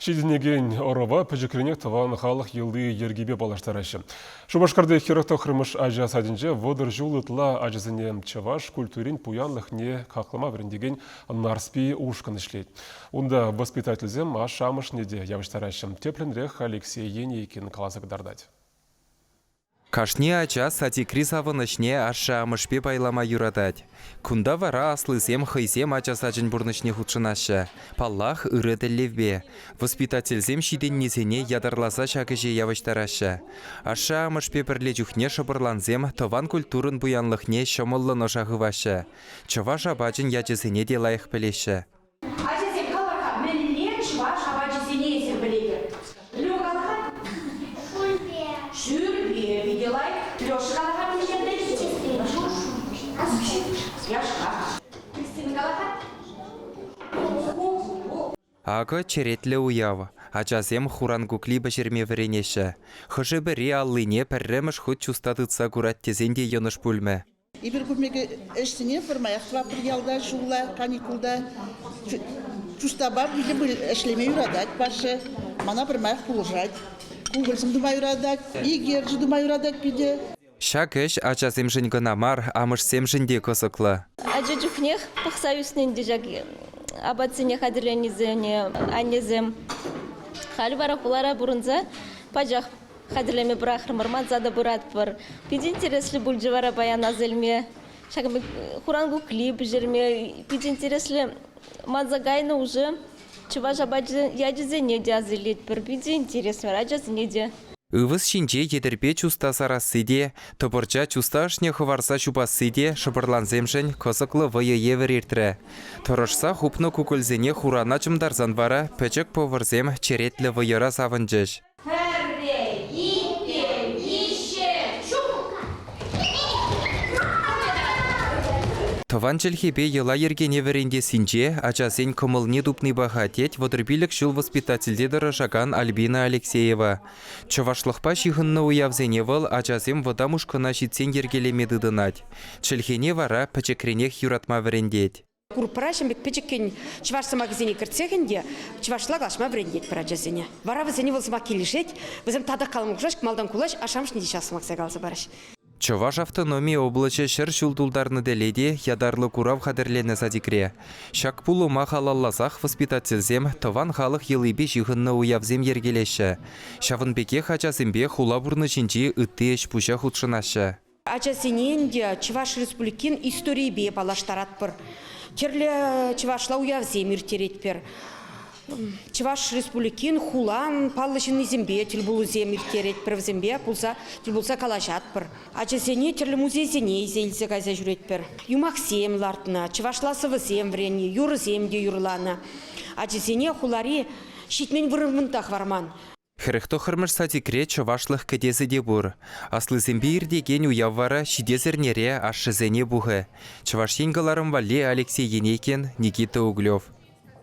Ҫитӗнекен ӑрӑва пӗчӗкренех тӑван халӑх йӑли-йӗркипе паллаштараҫҫӗ. Шупашкарти 49-мӗш ача садӗнче 30 ҫул ытла ачасене чӑваш культурин пуянлӑхне хаклама вӗрентекен Нарспи ушкӑн ӗҫлет. Унта воспитательсем ашшӗ-амӑшне те явӑҫтараҫҫӗ. Тӗплӗнрех Алексей Енейкин каласа кӑтартать. Кашни ача садикри савӑнӑҫне ашшӗ-амӑшпе пайлама юратать. Кунта вара аслисем хӑйсем ача сачӗн пурнӑҫне хутшӑнаҫҫӗ. Паллах, ырӑ тӗллевпе. Воспитательсем ҫитӗннисене ятарласа ҫак ӗҫе явӑҫтараҫҫӗ. Ашшӗ-амӑшпе пӗрле чухне шӑпӑрлансем тӑван культурӑн пуянлӑхне ҫӑмӑллӑн ӑша хываҫҫӗ. Чӑваш апачӗн ячӗсене те лайӑх пӗлеҫҫӗ. Ачасем, калӑр-ха, мӗнле чӑваш апачӗсене эсир пӗлетӗр? Лё кала-ха. Шӳрпе. Шӳрпе питӗ лайӑх. Леша кала-ха, мӗнле Яшка. Кристина кала-ха. Акӑ черетлӗ уяв. Ачасем хуран кукли пӗҫерме вӗренеҫҫӗ. Хӑшӗ-пӗри аллине пӗрремӗш хут чуста тытса курать тесен те йӑнӑш пулмӗ. Эпир курмеке ӗҫсене пӗрмаях тӑватпӑр ялта ҫулла, каникулта. Чустапа питӗ ӗҫлеме юратать Паша. Мана пӗрмаях пулӑшать. Кукӑльсем тума юратать, икерчӗ тума юратать питӗ. Ҫак ӗҫ ачасемшӗн кӑна мар, амӑшсемшӗн те кӑсӑклӑ. Ача чухнех пӑхса ӳснӗ ӗнтӗ ҫак апатсене хатӗрленисене аннесем. Халь вара хулара пурӑнса пачах хатӗрлеме пӑрахрӑмӑр, манса та пыратпӑр. Питӗ интереслӗ пулчӗ вара паян аса илме. Ҫакӑн пек хуран кукли пӗҫерме питӗ интереслӗ. Манса кайнӑ уже чӑваш апачӗ ячӗсене те аса илетпӗр. Питӗ интереслӗ вара ачасене те. Ывӑс ҫинче йӗтӗрпе чуста сарасси те, тӑпӑрча чуста ӑшне хӑварса чупасси те шӑпӑрлансемшӗн кӑсӑклӑ вӑйӑ евӗр иртрӗ. Тӑрӑшса хупнӑ кукӑльсене хурана чӑмтарсан вара пӗчӗк поварсем черетлӗ вӑйӑра савӑнчӗҫ. Пӗрре, иккӗ, виҫҫӗ, ҫук! Тӑван чӗлхепе йӑла-йӗркене вӗрентессинче ачасен кӑмӑлне тупни паха, тет 35 ҫул воспитательте тӑрӑшакан Альбина Алексеева. Чӑвашлӑхпа ҫыхӑннӑ уявсене вӑл ачасем вӑтам ушкӑна ҫитсен йӗркелеме тытӑнать. Чӗлхене вара пӗчӗкренех юратма вӗрентет. Группӑра ҫын пек пӗчӗккӗн чӑваш сӑмахӗсене кӗртсех ӗнтӗ чӑвашла калаҫма вӗрентетпӗр ачасене. Вара вӗсене вӑл сӑмах килӗшет, вӗсем татах калама хушаҫ, малтан кулаҫ, ашшӗ-амӑшне те ҫав сӑмахсем каласа параҫ. Чӑваш автономи облаҫӗ 100 ҫул тултарнӑ тӗле те ятарлӑ курав хатӗрленӗ садикре. Ҫак пулӑма халалласах воспитательсем тӑван халӑх йӑлипе ҫыхӑннӑ уявсем йӗркелеҫҫӗ. Ҫавӑн пекех ачасемпе хула пурнӑҫӗнчи ытти ӗҫ-пуҫа хутшӑнаҫҫӗ. Ачасене ӗнтӗ Чӑваш Республикин историйӗпе паллаштаратпӑр, тӗрлӗ чӑвашла уявсем ирттеретпӗр. Чӑваш Республикин хулан паллӑ ҫыннисемпе тӗлпулусем ирттеретпӗр, вӗсемпе пулса тӗл пулса калаҫатпӑр. Ачасене тӗрлӗ музейсене илсе илсе кайса ҫӳретпӗр. Юмахсем лартнӑ, чӑвашла сӑвӑсем вӗреннӗ, юрӑсем те юрланӑ. Ачасене хулари ҫитмен вырӑнта хӑварман. 49-мӗш садикре чӑвашлӑх кӗтесӗ те пур. Аслисемпе иртекен уяв вара ҫитес эрнере ашшӗсене пухӗ. Чӑваш Ен кӑларӑм валли Алексей Енейкин, Никита Углев.